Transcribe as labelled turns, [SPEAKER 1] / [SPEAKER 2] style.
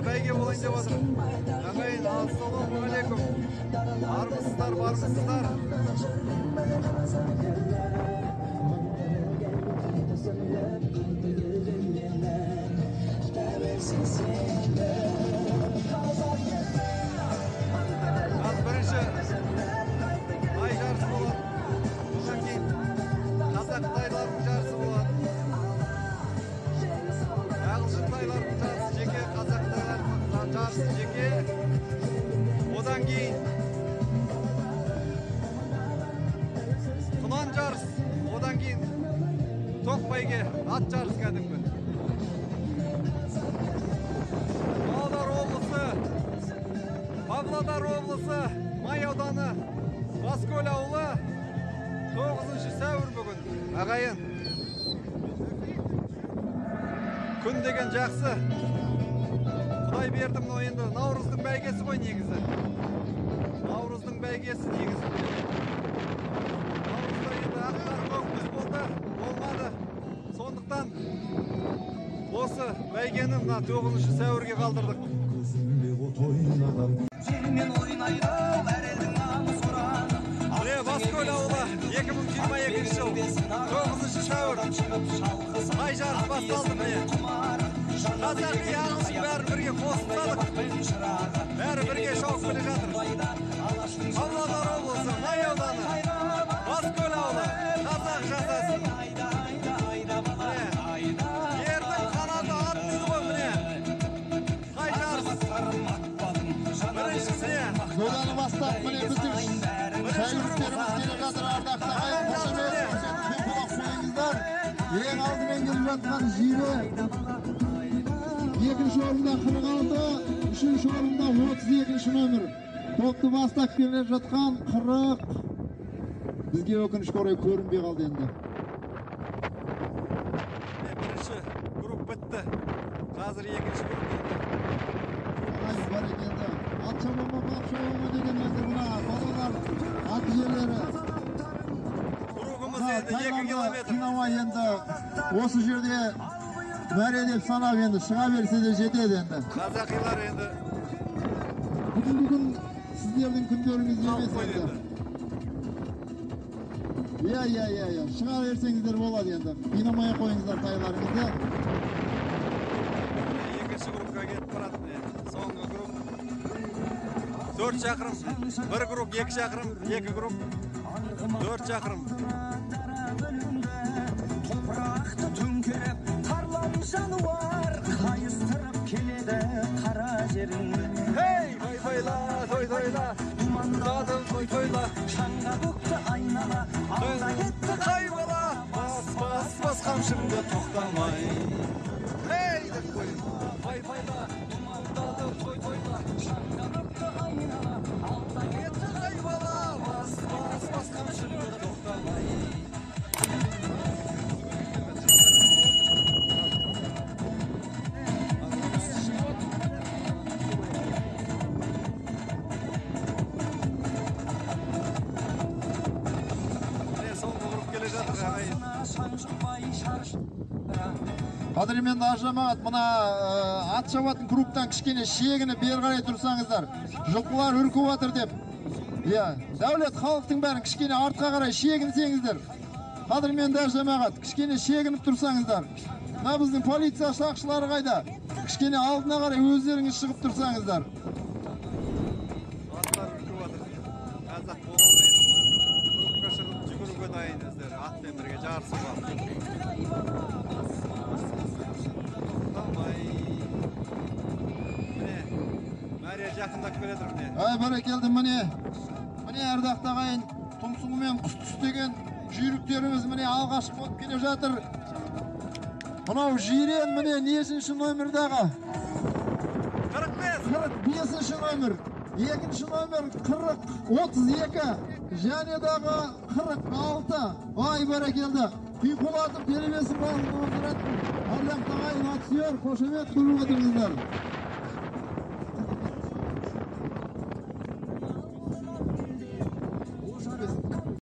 [SPEAKER 1] бәйге болайын деп отыр. Ағайын, ассалаумағалейкум. Армысыздар, бармысыздар? Аз бірінші ай жарысы болады. Одан кейін қазақ тайларының жарысы болады. Ағылшын тайларының жарысы жеке, қазақ тайларының жарысы жеке. Одан кейін құнан жарыс, одан кейін тоқ бәйге, ат жарыс кәдімгі. Павлодар облысы, Павлодар облысы, Май ауданы, Баскөл ауылы, 9 сәуір бүгін. Ағайын, күн деген жақсы. Құдай берді, мынау енді наурыздың бәйгесі ғой негізі. Наурыздың бәйгесі негізі. Наурызда енді ақ қар көк мұз болды, болмады. Сондықтан осы бәйгені мына 9 сәуірге қалдырдық. Міне Баскөл ауылы 2022 жыл 9 сәуір. Ай жарыс басталды міне. Қазақи, ағылшын бәрі бірге қосып салып, бәрі бірге шауып келе жатыр. Павлодар облысы, Май ауданы, Баскөл ауылы, қазақ жасасын. Міне, ердің қанаты ат дейді ғой міне. Ай жарыс. Біріншісі.
[SPEAKER 2] Доданы бастап, міне біздің шәкірттеріміз келе жатыр, ардақты ағайын, қошемет көрсетіп құлақ қойыңыздар. Ең алдымен келе жатқан жиі. Екінші орында 46, үшінші орында 32 номер. Топты бастап келе жатқан 40. Бізге өкінішке орай көрінбей қалды енді.
[SPEAKER 1] Бірінші групп бітті. Қазір екінші групп енді.
[SPEAKER 2] Ай, бәрекелді. Ат шаба ма, бап шаба ма деген енді мына балалар, ат иелері.
[SPEAKER 1] Кругымыз енді 2 километр.
[SPEAKER 2] Қинамай енді осы жерде мәре деп санап енді шыға берсе де жетеді енді.
[SPEAKER 1] Қазақилар енді.
[SPEAKER 2] Бүгінгі күн сіздердің күндеріңіз емес енді. Иә, иә, иә, иә. Шыға берсеңіздер болады енді. Қинамай қойыңыздар тайларыңызды.
[SPEAKER 1] Екінші группқа кетіп барады міне. Соңғы групп. 4 шақырым. Бір групп 2 шақырым, 2 групп 4 шақырым.
[SPEAKER 3] Топырақты төңкеріп, тарлан жануар қайыстырып келеді қара жеріңді.
[SPEAKER 1] Хей, той тойла, той тойла, думандадым той тойла,
[SPEAKER 3] шаңға көкті айнала, алда кетті
[SPEAKER 1] қай бала, бас, бас, бас қамшымды тоқтамай. Хей, деп қой, той тойла, думандадым той тойла,
[SPEAKER 3] шаңға көкті айнала, алда
[SPEAKER 1] кетті қай бала, бас, бас, бас қамшымды тоқтамай.
[SPEAKER 2] Қадірменді ажамағат, мына ат шабатын кругтан кішкене шегініп бері қарай тұрсаңыздар, жылқылар үркіп жатыр деп. Иә, дәулет халықтың бәрін кішкене артқа қарай шегінсеңіздер. Қадірменді ажамағат, кішкене шегініп тұрсаңыздар. Мына біздің полиция сақшылары қайда? Кішкене алдына қарай өздеріңіз шығып тұрсаңыздар.
[SPEAKER 1] Аттар үркіп жатыр. Қазақ бола алмайды. Кругқа шығып жүгіруге дайын өздері, атпен бірге жарысуға. Міне, мәре жақындап келе жатыр міне.
[SPEAKER 2] Ай, бәрекелді, міне. Міне ардақты ағайын, тұмсығымен құс түстеген жүйріктеріміз міне алғашқы болып келе жатыр. Мынау жирен міне нешінші номердағы?
[SPEAKER 1] 45.
[SPEAKER 2] 45-ші номер. Екінші номер 40, 32, және дағы 46. Ай, бәрекелді. Құйқылатып теребесін бағын отыратын ардақты ағайын, ат сүйер, қошемет көріп отырыңыздар.